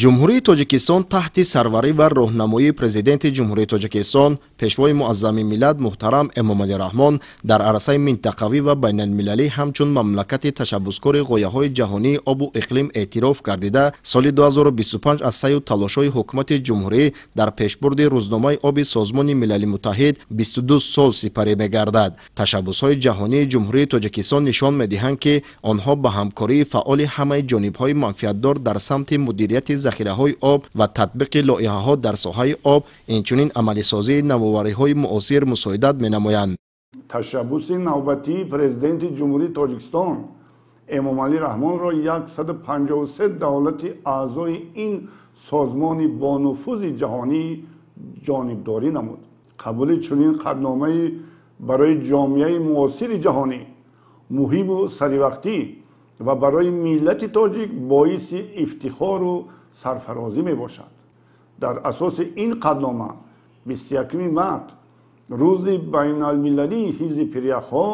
Ҷумҳурии Тоҷикистон таҳти сарварӣ ва роҳнамоии Президенти Ҷумҳурии Тоҷикистон, Пешвои муаззами миллат муҳтарам Эмомалӣ Раҳмон дар арсаи минтақавӣ ва байналмилалӣ ҳамчун мамлакати ташаббускори ғояҳои ҷаҳонии обу иқлим эътироф гардида, соли 2025 аз саъю талошҳои ҳукумати ҷумҳурӣ дар пешбурди рӯзномаи оби Созмони Милали Муттаҳид 22 сол сипарӣ мегардад. Ташаббусҳои ҷаҳонии Ҷумҳурии Тоҷикистон нишон медиҳанд, ки онҳо ба ҳамкории фаъоли ҳамаи ҷонибҳои манфиатдор дар самти мудирияти захираҳои об ва татбиқи лоиҳаҳо дар соҳаи об, инчунин амалисозии навовариҳои муосир мусоидат менамоянд. Ташаббуси навбатии Президенти Ҷумҳурии Тоҷикистон Эмомалӣ Раҳмонро 153 давлати аъзои ин созмони бонуфузи ҷаҳонӣ ҷонибдорӣ намуд. Қабули чунин қатъномаи барои ҷомеаи муосири ҷаҳонӣ муҳиму саривақтӣ ва барои миллати тоҷик боиси ифтихору сарфарозӣ мебошад. Дар асоси ин қатънома 21 март рӯзи байналмилалии ҳифзи пиряхҳо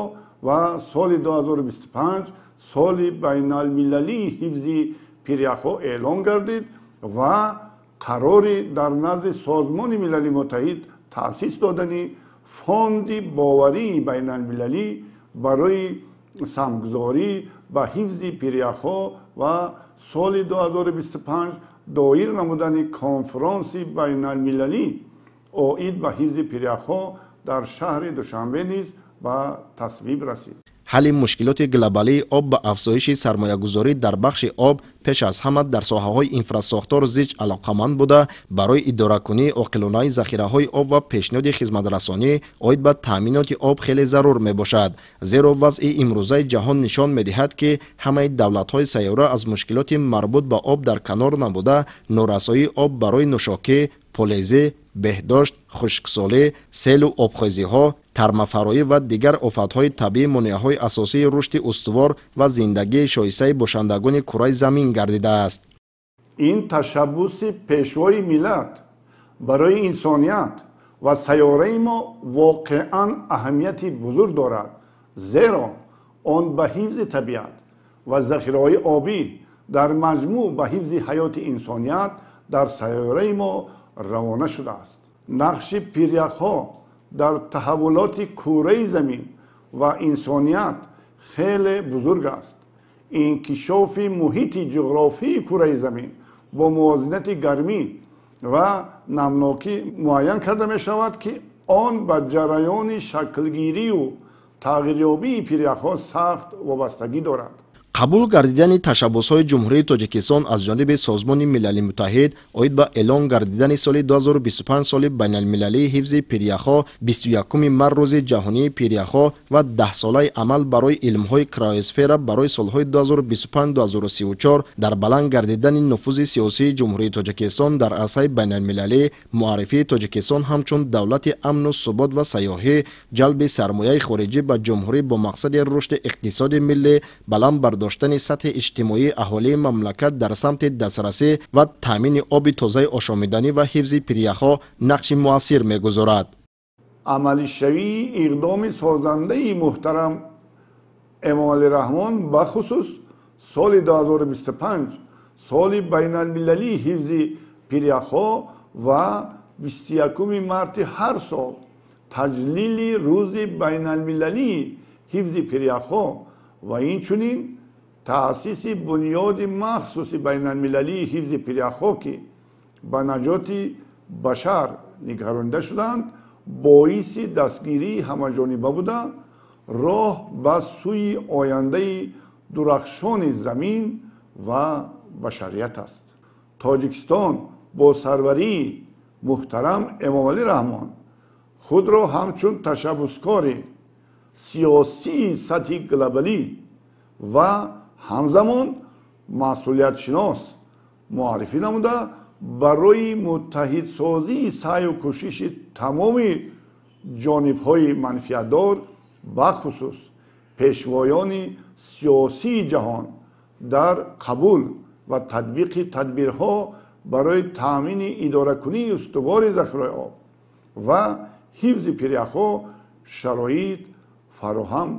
ва соли 2025 соли байналмилалии ҳифзи пиряхҳо эълон гардид ва қарори дар назди Созмони Милали Муттаҳид таъсис додани фонди боварии байналмилалӣ барои самтгузорӣ ба ҳифзи пиряхҳо ва соли 2025 доир намудани конфронси байналмилалӣ оид ба ҳифзи пиряхҳо дар шаҳри Душанбе низ ба тасвиб расид. Ҳалли мушкилоти глобалии об ба афзоиши сармоягузорӣ дар бахши об пеш аз ҳама дар соҳаҳои инфрасохтор зич алоқаманд буда, барои идоракунии оқилонаи захираҳои об ва пешниҳоди хизматрасонӣ оид ба таъминоти об хеле зарур мебошад. Зеро вазъи имрӯзаи ҷаҳон нишон медиҳад, ки ҳамаи давлатҳои сайёра аз мушкилоти марбут ба об дар канор набуда, норасоии об барои нӯшокӣ, полезӣ, беҳдошт, хушксолӣ, селу обхезиҳо, тармафароӣ ва дигар офатҳои табиӣ монеаҳои асосии рушди устувор ва зиндагии шоистаи бошандагони кураи замин гардидааст. Ин ташаббуси пешвои миллат барои инсоният ва сайёраи мо воқеан аҳамияти бузург дорад, зеро он ба ҳифзи табиат ва захираҳои обӣ, дар маҷмӯъ ба ҳифзи ҳаёти инсоният дар сайёраи мо равона шудааст. Нақши пиряхҳо дар таҳаввулоти кураи замин ва инсоният хеле бузург аст. Инкишофи муҳити ҷуғрофии кураи замин бо мувозинати гармӣ ва намнокӣ муайян карда мешавад, ки он ба ҷараёни шаклгирию тағйирёбии пиряхҳо сахт вобастагӣ дорад. Қабул гардидани ташаббусҳои Ҷумҳурии Тоҷикистон аз ҷониби Созмони Милали Муттаҳид оид ба эълон гардидани соли 2025 соли байналмилалии ҳифзи пиряхҳо, 21 март рӯзи ҷаҳонии пиряхҳо ва 10-солаи амал барои илмҳои криосфера барои солҳои 2025-2034 дар баланд гардидани нуфузи сиёсии Ҷумҳурии Тоҷикистон дар арсаи байналмилалӣ, муаррифии Тоҷикистон ҳамчун давлати амну субот ва сайёҳӣ, ҷалби сармояи хориҷӣ ба ҷумҳурӣ бо мақсади рушди иқтисоди миллӣ, баланд бардоштани сатҳи иҷтимоии аҳолии мамлакат дар самти дастрасӣ ва таъмини оби тозаи ошомиданӣ ва ҳифзи пиряхҳо нақши муассир мегузорад. Амалишавии иқдоми созандаи муҳтарам Эмомалӣ Раҳмон, бахусус соли 2025 соли байналмилалии ҳифзи пиряхҳо ва 21 марти ҳар сол таҷлили рӯзи байналмилалии ҳифзи пиряхҳо ва инчунин таъсиси бунёди махсуси байналмилалии ҳифзи пиряхҳо, ки ба наҷоти башар нигаронида шудаанд, боиси дастгирии ҳамаҷониба буда, роҳ ба сӯи ояндаи дурахшони замин ва башарият аст. Тоҷикистон бо сарварии муҳтарам Эмомалӣ Раҳмон худро ҳамчун ташаббускори сиёсии сатҳи глобалӣ ва ҳамзамон масъулиятшинос муаррифӣ намуда, барои муттаҳидсозии саъю кӯшиши тамоми ҷонибҳои манфиатдор, бахусус пешвоёни сиёсии ҷаҳон дар қабул ва татбиқи тадбирҳо барои таъмини идоракунии устувори захираҳои об ва ҳифзи пиряхҳо шароит фароҳам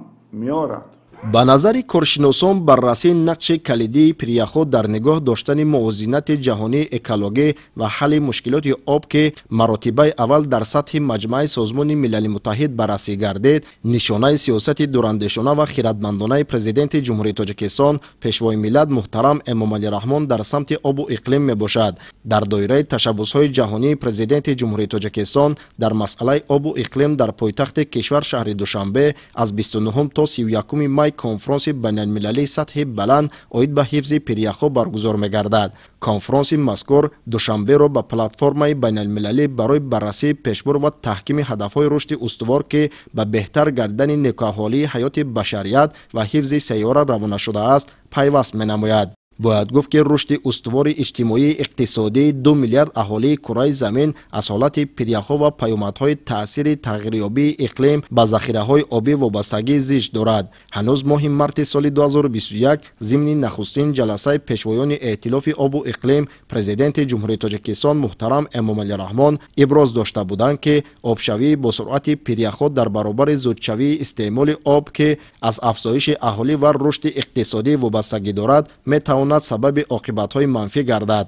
меорад. Ба назари коршиносон, баррасии нақши калидии пиряхҳо дар нигоҳ доштани мувозинати ҷаҳонии экологӣ ва ҳалли мушкилоти об, ки маротибаи аввал дар сатҳи маҷмааи Созмони Милали Муттаҳид баррасӣ гардид, нишонаи сиёсати дурандешона ва хиратмандонаи Президенти Ҷумҳурии Тоҷикистон, Пешвои миллат муҳтарам Эмомалӣ Раҳмон дар самти обу иқлим мебошад. Дар доираи ташаббусҳои ҷаҳонии Президенти Ҷумҳурии Тоҷикистон дар масъалаи обу иқлим дар пойтахти кишвар шаҳри Душанбе аз 29 то 31 май конфронси байналмилалии сатҳи баланд оид ба ҳифзи пиряхҳо баргузор мегардад. Конфронси мазкур Душанберо ба платформаи байналмилалӣ барои баррасии пешбурд ва таҳкими ҳадафҳои рушди устувор, ки ба беҳтар гардидани некӯаҳолии ҳаёти башарият ва ҳифзи сайёра равона шудааст, пайваст менамояд. Бояд гуфт, ки рушди устувори иҷтимоии иқтисодии 2 миллиард аҳолии кураи замин аз ҳолати пиряхҳо ва паёмадҳои таъсири тағйирёбии иқлим ба захираҳои обӣ вобастагӣ зич дорад. Ҳанӯз моҳи марти соли 2021 зимни нахустин ҷаласаи пешвоёни эътилофи обу иқлим Президенти Ҷумҳурии Тоҷикистон муҳтарам Эмомалӣ Раҳмон иброз дошта буданд, ки обшавии бо суръати пиряхҳо дар баробари зудшавии истеъмоли об, ки аз афзоиши аҳолӣ ва рушди иқтисодӣ вобастагӣ дорад, метавонад сабаби оқибатҳои манфӣ гардад.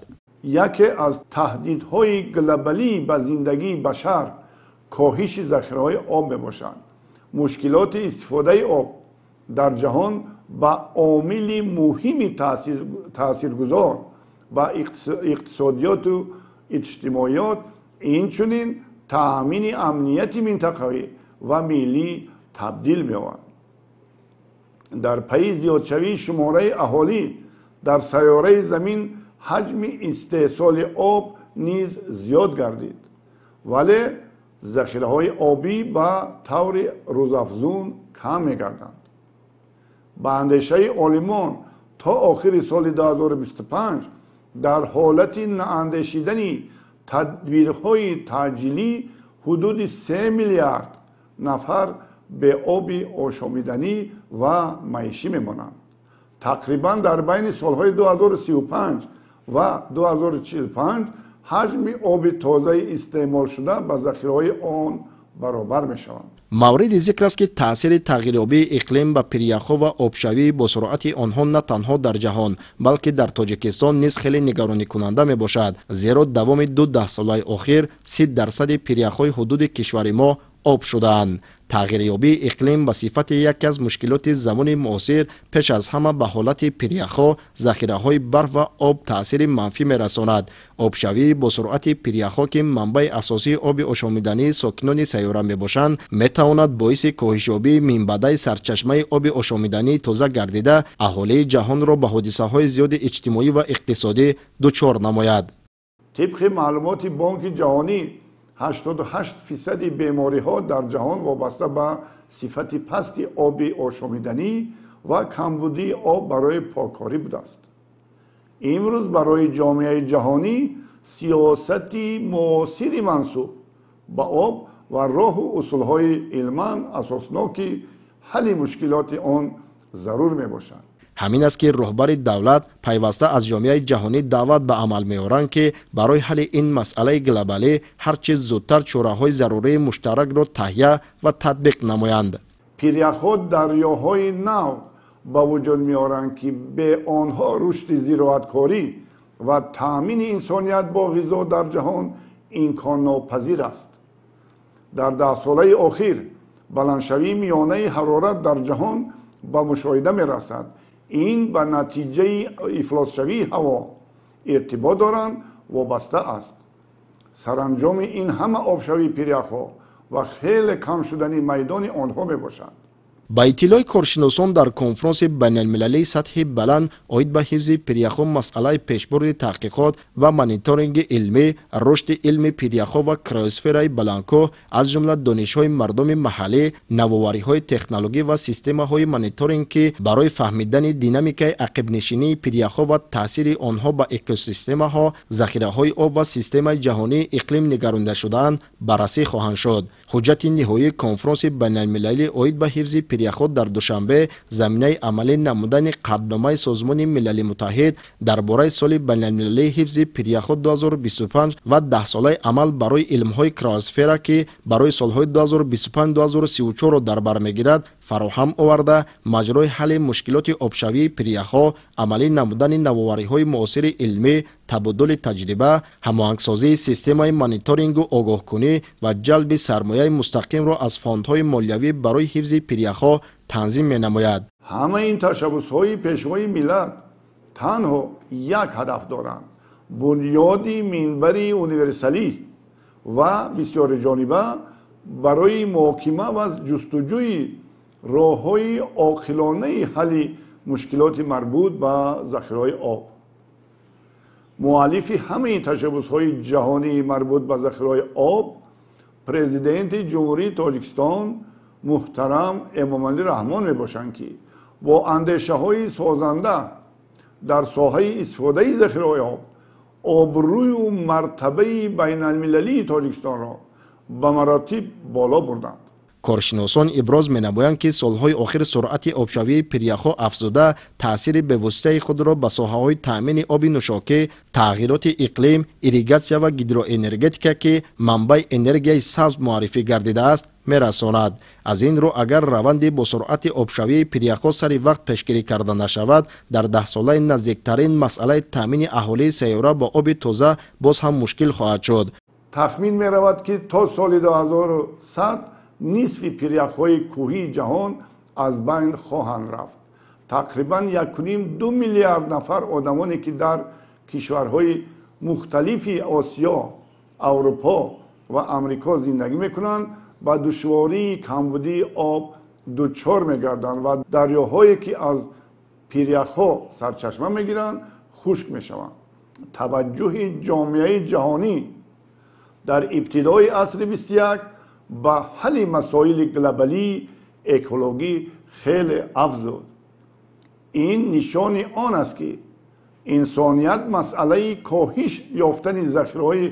Яке аз таҳдидҳои глобалӣ ба зиндагии башар коҳиши захираҳои об мебошад. Мушкилоти истифодаи об дар ҷаҳон ба омили муҳими таъсиргузор ба иқтисодиёту иҷтимоиёт, инчунин таъмини амнияти минтақавӣ ва миллӣ табдил меёбад. Дар пайи зиёдшавии шумораи аҳолӣ дар сайёраи замин ҳаҷми истеҳсоли об низ зиёд гардид, вале захираҳои обӣ ба таври рӯзафзун кам мегарданд. Ба андешаи олимон, то охири соли 2025 дар ҳолати наандешидани тадбирҳои таъҷилӣ ҳудуди 3 миллиард нафар беоби ошомиданӣ ва маишӣ мемонанд. Тақрибан дар байни солҳои 2035 ва 2045 ҳаҷми оби тозаи истеъмолшуда ба захираҳои он баробар мешаванд. Мавриди зикр аст, ки таъсири тағйирёбии иқлим ба пиряхҳо ва обшавии бо суръати онҳо на танҳо дар ҷаҳон, балки дар Тоҷикистон низ хеле нигаронӣкунанда мебошад, зеро давоми 2 даҳсолаи охир 30% пиряхҳои ҳудуди кишвари мо об шудаанд. Тағйирёбии иқлим ба сифати яке аз мушкилоти замони муосир пеш аз ҳама ба ҳолати пиряхҳо, захираҳои барф ва об таъсири манфӣ мерасонад. Обшавии бо суръати пиряхҳо, ки манбаи асосии оби ошомидании сокинони сайёра мебошанд, метавонад боиси коҳишёбии минбаъдаи сарчашмаи оби ошомидании тоза гардида, аҳолии ҷаҳонро ба ҳодисаҳои зиёди иҷтимоӣ ва иқтисодӣ дучор намояд. Тибқи маълумоти Бонки Ҷаҳонӣ, 88% бемориҳо дар ҷаҳон вобаста ба сифати пасти оби ошомиданӣ ва камбудии об барои поккорӣ будааст. Имрӯз барои ҷомеаи ҷаҳонӣ сиёсати муосири мансуб ба об ва роҳу усулҳои илман асосноки ҳалли мушкилоти он зарур мебошад. Ҳамин аст, ки роҳбари давлат пайваста аз ҷомеаи ҷаҳонӣ даъват ба амал меоранд, ки барои ҳалли ин масъалаи глобалӣ ҳар чиз зудтар чораҳои зарурии муштаракро таҳия ва татбиқ намоянд. Пиряхҳо дарёҳои нав ба вуҷуд меоранд, ки бе онҳо рушди зироаткорӣ ва таъмини инсоният бо ғизо дар ҷаҳон имконнопазир аст. Дар даҳсолаи охир баландшавии миёнаи ҳарорат дар ҷаҳон ба мушоҳида мерасад. Ин ба натиҷаи ифлосшавии ҳаво иртибот доранд вобаста аст. Саранҷоми ин ҳама обшавии пиряхҳо ва хеле кам шудани майдони онҳо мебошад. Ба иттилои коршиносон, дар конфронси байналмилалии сатҳи баланд оид ба ҳифзи пиряхҳо масъалаи пешбурди таҳқиқот ва мониторинги илмӣ, рушди илми пиряхҳо ва криосфераи баландкӯҳ, аз ҷумла донишҳои мардуми маҳаллӣ, навовариҳои технологӣ ва системаҳои мониторинг, ки барои фаҳмидани динамикаи ақибнишинии пиряхҳо ва таъсири онҳо ба экосистемаҳо, захираҳои об ва системаи ҷаҳонии иқлим нигаронида шудаанд, баррасӣ хоҳанд шуд. Ҳуҷҷати ниҳоии конфронси байналмилалӣ оид ба ҳифзи пиряхҳо дар Душанбе заминаи амалӣ намудани қатъномаи Созмони Милали Муттаҳид дар бораи соли байналмилалии ҳифзи пиряхҳо 2025 ва даҳсолаи амал барои илмҳои криосфера, ки барои солҳои 2025-2034-ро дар бар мегирад, фароҳам оварда, маҷрои ҳалли мушкилоти обшавии пиряхҳо, амалӣ намудани навовариҳои муосири илмӣ, табодули таҷриба, ҳамоҳангсозии системаи мониторингу огоҳкунӣ ва ҷалби сармояи мустақимро аз фондҳои молиявӣ барои ҳифзи пиряхҳо танзим менамояд. Ҳамаи ин ташаббусҳои Пешвои миллат танҳо як ҳадаф доранд: бунёди минбари универсалӣ ва бисёриҷониба барои муҳокима ва ҷустуҷӯи роҳҳои оқилонаи ҳалли мушкилоти марбут ба захираҳои об. Муаллифи ҳамаи ташаббусҳои ҷаҳонии марбут ба захираҳои об Президенти Ҷумҳурии Тоҷикистон муҳтарам Эмомалӣ Раҳмон мебошанд, ки бо андешаҳои созанда дар соҳаи истифодаи захираҳои об обрӯю мартабаи байналмилалии Тоҷикистонро ба маротиб боло бурданд. Коршиносон иброз менамоянд, ки солҳои охир суръати обшавии пиряхҳо афзуда, таъсири бевоситаи худро ба соҳаҳои таъмини оби нӯшокӣ, тағйироти иқлим, ирригатсия ва гидроэнергетика, ки манбаи энергияи сабз муаррифӣ гардидааст, мерасонад. Аз ин рӯ, агар раванди бо суръати обшавии пиряхҳо сари вақт пешгирӣ карда нашавад, дар даҳсолаи наздиктарин масъалаи таъмини аҳолии сайёра бо оби тоза боз ҳам мушкил хоҳад шуд. Тахмин меравад, ки то соли 2100 нисфи пиряхҳои кӯҳии ҷаҳон аз байн хоҳанд рафт. Тақрибан 1,5-2 миллиард нафар одамоне, ки дар кишварҳои мухталифи Осиё, Аврупо ва Амрико зиндагӣ мекунанд, ба душвории камбудии об дучор мегарданд ва дарёҳое, ки аз пиряхҳо сарчашма мегиранд, хушк мешаванд. Таваҷҷӯҳи ҷомеаи ҷаҳонӣ дар ибтидои асри 21 ба ҳалли масоили глобалии экологӣ хеле афзуд. Ин нишони он аст, ки инсоният масъалаи коҳиш ёфтани захираҳои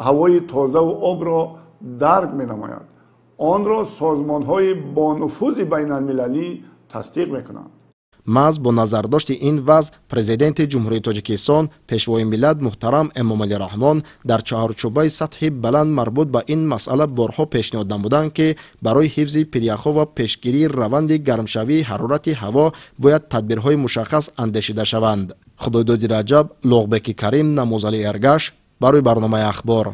ҳавои тозаву обро дарк менамояд. Онро созмонҳои бонуфузи байналмилалӣ тасдиқ мекунанд. Маҳз бо назардошти ин вазъ, Президенти Ҷумҳурии Тоҷикистон, Пешвои миллат муҳтарам Эмомалӣ Раҳмон дар чаҳорчӯбаи сатҳи баланд марбут ба ин масъала борҳо пешниҳод намуданд, ки барои ҳифзи пиряхҳо ва пешгирии раванди гармшавии ҳарорати ҳаво бояд тадбирҳои мушаххас андешида шаванд. Худойдоди Раҷаб, Луғбеки Карим, Намозали Эргаш барои барномаи Ахбор.